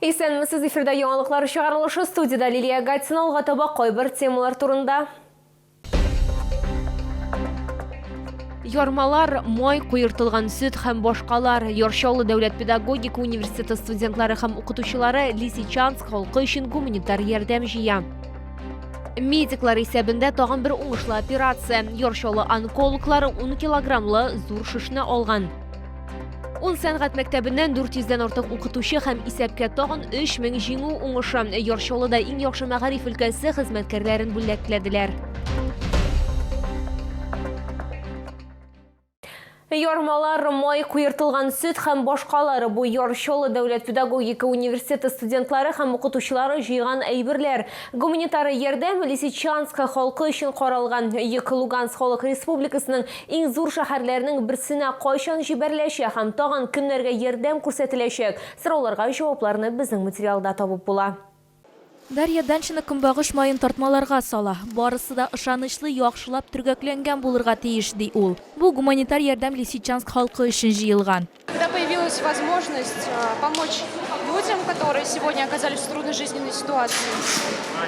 Исәнмесез, эфирда яңалыклар чыгарылышы, студиядә Лилия Гатина. Алга таба кайбер темалар турында. Ярмалар, май, куертылган сөт һәм башкалар. Яр Чаллы дәүләт педагогика университеты студентлары һәм укытучылары Лисичанск халкы өчен гуманитар ярдәм җыя. Медиклар исәбендә тагын бер уңышлы операция. Яр Чаллы онкологлары 10 килограммлы зур шешне алган. Ун сәнгать мәктәбеннән 400 дән артык укытучы һәм исәпкә тагын 3000 җиңү уңышы. Яр Чаллыда иң яхшы мәгариф өлкәсе хезмәткәрләрен бүләкләделәр. Ярмалар, май, куертылган сөт һәм башкалары бу Яр Чаллы дәүләт педагогика университеты студентлары һәм укытучылары җыйган әйберләр. Гуманитар ярдәм Лисичанск халкы өчен каралган. Йөк Луганск халык республикасының Иң зур шәһәрләрнең берсенә кайчан җибәреләчәк һәм тагын кемнәргә ярдәм күрсәтеләчәк? Сорауларга җавапларны безнең материалда табып була. Дарья Даньшина көнбагыш маен тартмаларга сала. Барысы да ышанычлы, яхшылап төргәкләнгән булырга тиеш, ди ул. Бу гуманитар ярдәм Лисичанск халкы өчен җыелган. Когда появилась возможность помочь людям, которые сегодня оказались в трудной жизненной ситуации,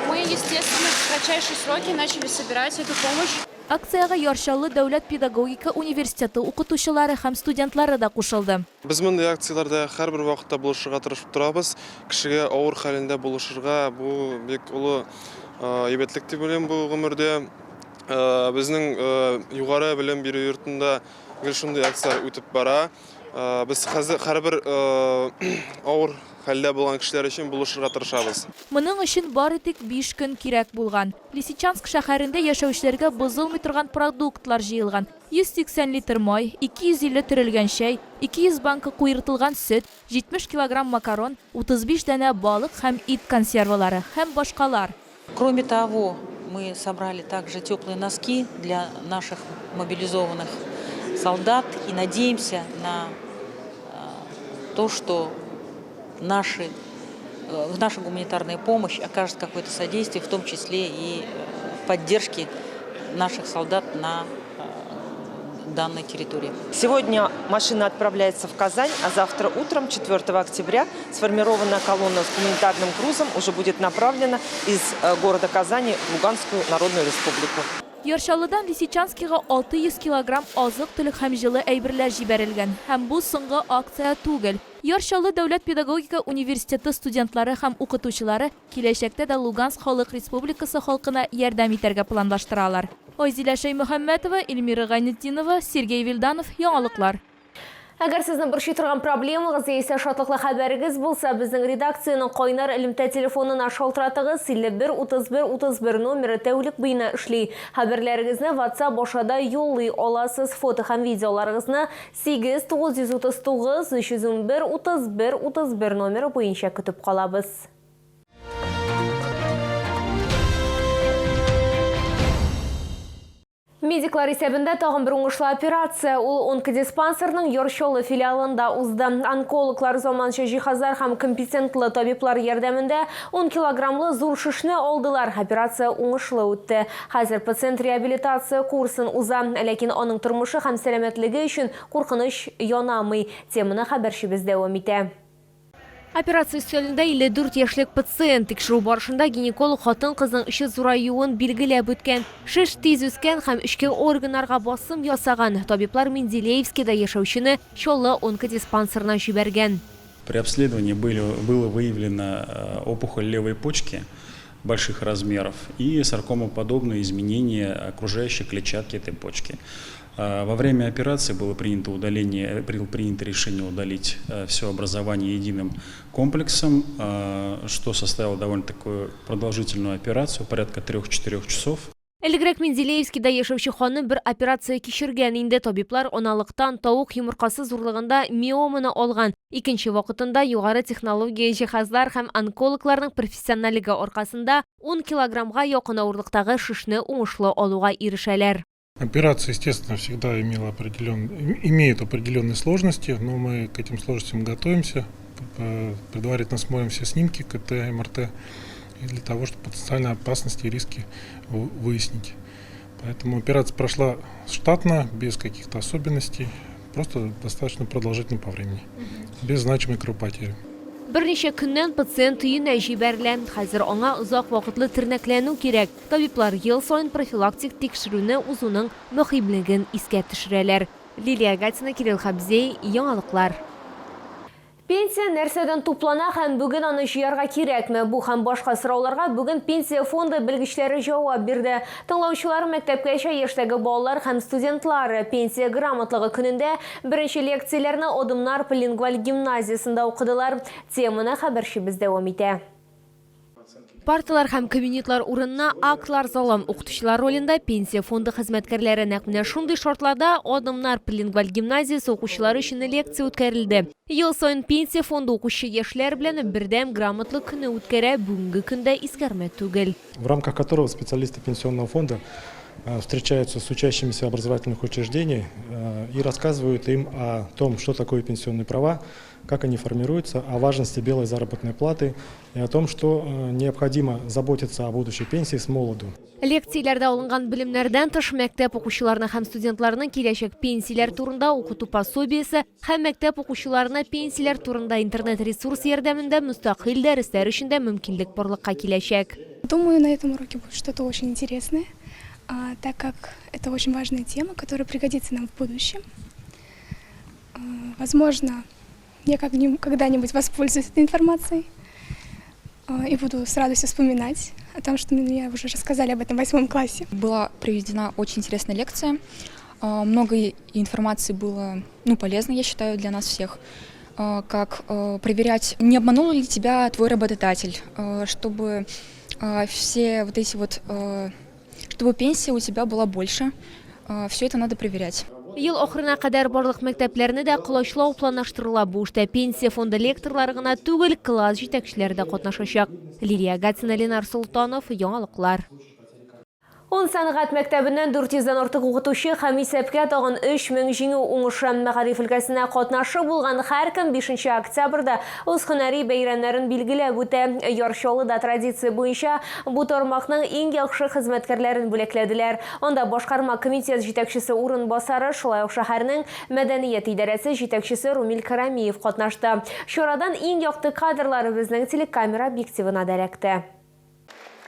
мы, естественно, в кратчайшие сроки начали собирать эту помощь. Акциягә Яр Чаллы дәүләт педагогика университеты укытучылары һәм студентлары да кушылды. Без мондый акцияләрдә һәрбер вакытта булышырга тырышып торабыз. Кешегә авыр хәлендә булышырга, бу бик олы әйбәтлек дип уйлыйм бу гомердә. Безнең югары белем бирү йортында гел шундый акцияләр үтеп бара. Без хәзер һәрбер авыр хәлдә булган кешеләр өчен булышырга тырышабыз. Моның өчен бары тик биш көн кирәк булган. Лисичанск шәһәрендә яшәүчеләргә бозылмый торган продуктлар җыелган, 180 литр май, 250 төрелгән чәй, 200 банка куертылган сөт, 70 килограмм макарон, 35 данә балык һәм ит консервалары һәм башкалар. Кроме того, мы собрали также теплые носки для наших мобилизованных солдат и надеемся на то, что наши наша гуманитарная помощь окажет какое-то содействие, в том числе и в поддержке наших солдат на данной территории. Сегодня машина отправляется в Казань, а завтра утром, 4 октября, сформированная колонна с гуманитарным грузом уже будет направлена из города Казани в Луганскую Народную Республику. Яр Чаллыдан Лисичанскига 600 килограмм азык-төлек һәм җылы әйберләр җибәрелгән. Һәм бу соңгы акция түгел. Яр Чаллы дәүләт педагогика университеты студентлары һәм укытучылары киләчәктә дә Луганск Халык Республикасы халкына ярдәм итәргә планлаштыралар. Айзилә Шәймөхәммәтова, Эльмира Гайнетдинова, Сергей Вильданов, Яңалыклар. Әгәр сезне борчый торган проблемагыз яисә шатлыклы хәбәрегез булса, безнең редакциянең кайнар элемтә телефонына шалтыратыгыз, 51 31 31 номеры тәүлек буена эшли. Хәбәрләрегезне WhatsApp аша да юллый аласыз, фото һәм видеоларыгызны 8 939 311 31 31 номеры буенча көтеп калабыз. Медиклар исәбендә тагын бер уңышлы операция. Ул онкодиспансерның Яр Чаллы филиалында узды. Онкологлар заманча җиһазлар һәм компетентлы табиблар ярдәмендә 10 килограммлы зур шешне алдылар. Операция уңышлы үтте. Хәзер пациент реабилитация курсын уза, ләкин аның тормышы һәм сәламәтлеге өчен куркыныч янамый. Теманы хәбәрчебез дәвам итә. Операция өстәлендә 54 яшьлек пациент. Тикшерү барышында гинеколог хатын-кызның эче зураюын билгеләп үткән. Шеш тиз үскән һәм эчке органнарга басым ясаган. Табиблар Менделеевскида яшәүчене Чаллы онкодиспансерына җибәргән. При обследовании были, было выявлено опухоль левой почки больших размеров и саркомоподобные изменения окружающей клетчатки этой почки. Во время операции было принято, удаление, было принято решение удалить все образование единым комплексом, что составило довольно такую продолжительную операцию, порядка 3-4 часов. Элегрәк Менделеевскида яшәүче ханым бер операция кичергән инде. Табиблар аналыктан тавык йомыркасы зурлыгында миоманы алган. Икенче вакытында югары технология җиһазлар һәм онкологларның профессиональлеге аркасында ун килограммга якын авырлыктагы шешне уңышлы алуга ирешәләр. Операция, естественно, всегда имела определен... имеет определенные сложности, но мы к этим сложностям готовимся. Предварительно смотрим все снимки КТ, МРТ, для того, чтобы потенциальные опасности и риски выяснить. Поэтому операция прошла штатно, без каких-то особенностей, просто достаточно продолжительно по времени, без значимой кровопотери. Берничә көннән пациент өенә җибәрелә. Хәзер аңа озак вакытлы тернәкләнү кирәк. Табиблар ел саен профилактик тикшерүне узуның мөһимлеген искә төшерәләр. Лилия Гатина, Кирилл Хабзей, Яңалыклар. Пенсия нәрсәдән туплана һәм бүген аны җыярга кирәкме? Бу һәм башка сорауларга бүген Пенсия фонды белгечләре җавап бирде. Тыңлаучылар мәктәпкәчә яшьтәге балалар һәм студентлар Пенсия грамотлыгы көнендә беренче лекцияләрне Адымнар полилингваль гимназиясендә укыдылар. Теманы хәбәрчебез дәвам итә. Парталар һәм кабинетлар урынына актлар залы, укытучылар ролендә Пенсия фонды хезмәткәрләре. Нәкъ менә шундый шартларда Адымнар полилингваль гимназиясе укучылары өчен лекция үткәрелде. Ел саен Пенсия фонды укучы яшьләр белән бердәм грамотлык көне үткәрә, бүгенге көндә искәрмә түгел. В рамках которого специалисты Пенсионного фонда встречаются с учащимися образовательных учреждений и рассказывают им о том, что такое пенсионные права, как они формируются, о важности белой заработной платы и о том, что необходимо заботиться о будущей пенсии с молоду. Лекцияләрдә алынган белемнәрдән тыш, мәктәп укучыларына һәм студентларына киләчәк пенсияләр турында укыту пособиесе һәм мәктәп укучыларына пенсияләр турында интернет-ресурс ярдәмендә мөстәкыйль дәресләр өчен дә мөмкинлек барлыкка киләчәк. Думаю, на этом уроке будет что-то очень интересное, так как это очень важная тема, которая пригодится нам в будущем. Возможно, я когда-нибудь воспользуюсь этой информацией и буду с радостью вспоминать о том, что мне уже рассказали об этом в 8 классе. Была проведена очень интересная лекция. Много информации было, ну, полезно, я считаю, для нас всех. Как проверять, не обманул ли тебя твой работодатель, чтобы все вот эти вот, чтобы пенсия у тебя была больше. Все это надо проверять. Ел ахырына кадәр барлык мәктәпләрне дә колачлау планлаштырыла. Бу эштә Пенсия фонды лекторлары гына түгел, класс җитәкчеләре дә катнашачак. Лилия Гатина, Ленар Солтанов, Яңалыклар. Ун сәнгать мәктәбеннән 400 дән артык укытучы һәм исәпкә тагын 3000 җиңү уңышы. Мәгариф өлкәсенә катнашы булган һәркем 5 октябрьдә үз һөнәри бәйрәмнәрен билгеләп үтә. Яр Чаллыда традиция буенча бу тармакның иң яхшы хезмәткәрләрен бүләкләделәр. Анда башкарма комитет җитәкчесе урынбасары, шулай ук шәһәрнең мәдәният идарәсе җитәкчесе Румил Карамиев катнашты. Чарадан иң якты кадрлар безнең телекамера объективына да эләкте.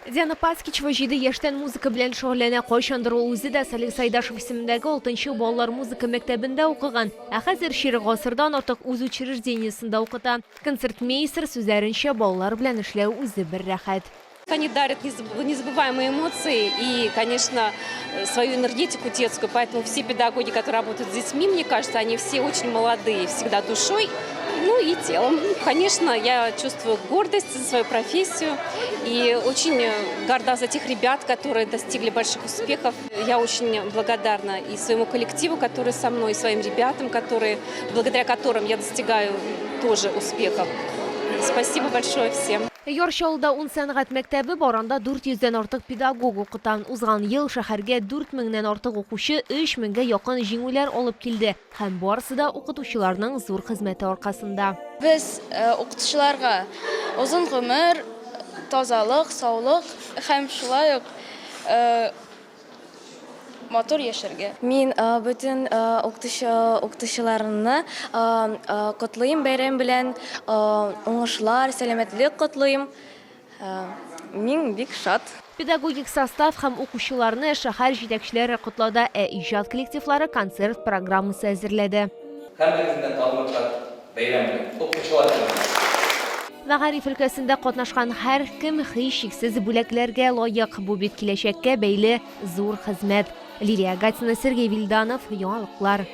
Диана Паскичева 7 яшьтән музыка белән шөгыльләнә. Кайчандыр ул үзе дә Салих Сайдашев исемендәге 6 балалар музыка мәктәбендә укыган, ә хәзер чирек гасырдан артык үз учреждениесендә укыта. Концертмейстер сүзләренчә, балалар белән эшләү үзе бер рәхәт. Они дарят незабываемые эмоции и, конечно, свою энергетику детскую. Поэтому все педагоги, которые работают с детьми, мне кажется, они все очень молодые, всегда душой, ну и телом. Конечно, я чувствую гордость за свою профессию и очень горда за тех ребят, которые достигли больших успехов. Я очень благодарна и своему коллективу, который со мной, и своим ребятам, благодаря которым я достигаю тоже успехов. Спасибо большое всем. Яр Чаллыда 10 сәнгать мәктәбе бар, анда 400 дән артык педагог укыта. Узган ел шәһәргә 4000 нән артык укучы 3000гә якын җиңүләр алып килде. Һәм барысы да укытучыларның зур хезмәте аркасында. Без укытучыларга озын гомер, тазалык, саулык һәм шулай ук матур яшәргә. Мин бөтен укытучыларны котлыйм бәйрәм белән, уңышлар, сәламәтлек котлыйм. Мин бик шат. Педагогик состав һәм укучыларны шәһәр җитәкчеләре котлады, ә иҗат коллективлары концерт программасы әзерләде. Һәммәгезне тагын бер кат бәйрәм белән, укытучылар көне. Мәгариф өлкәсендә катнашкан һәркем һичшиксез бүләкләргә лаек. Бу бит киләчәккә бәйле зур хезмәт. Лилия Гатина, Сергей Вильданов, Яңалыклар.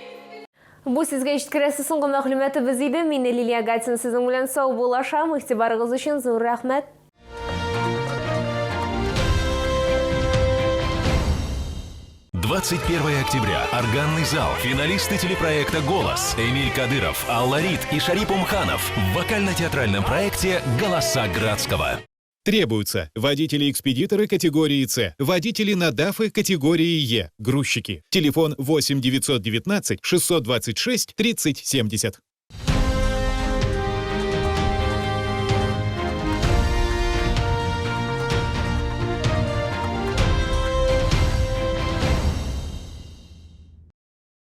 Бу сезгә җиткерәсе соңгы мәгълүматыбыз иде. Мин Лилия Гатина сезнең белән саубуллашам. Игътибарыгыз өчен зур рәхмәт. 21 октября. Органный зал. Финалисты телепроекта «Голос». Эмиль Кадыров, Алла Рид и Шарип Умханов в вокально-театральном проекте «Голоса Градского». Требуются водители-экспедиторы категории С, водители на ДАФы категории Е, грузчики. Телефон 8 919 626 30 70.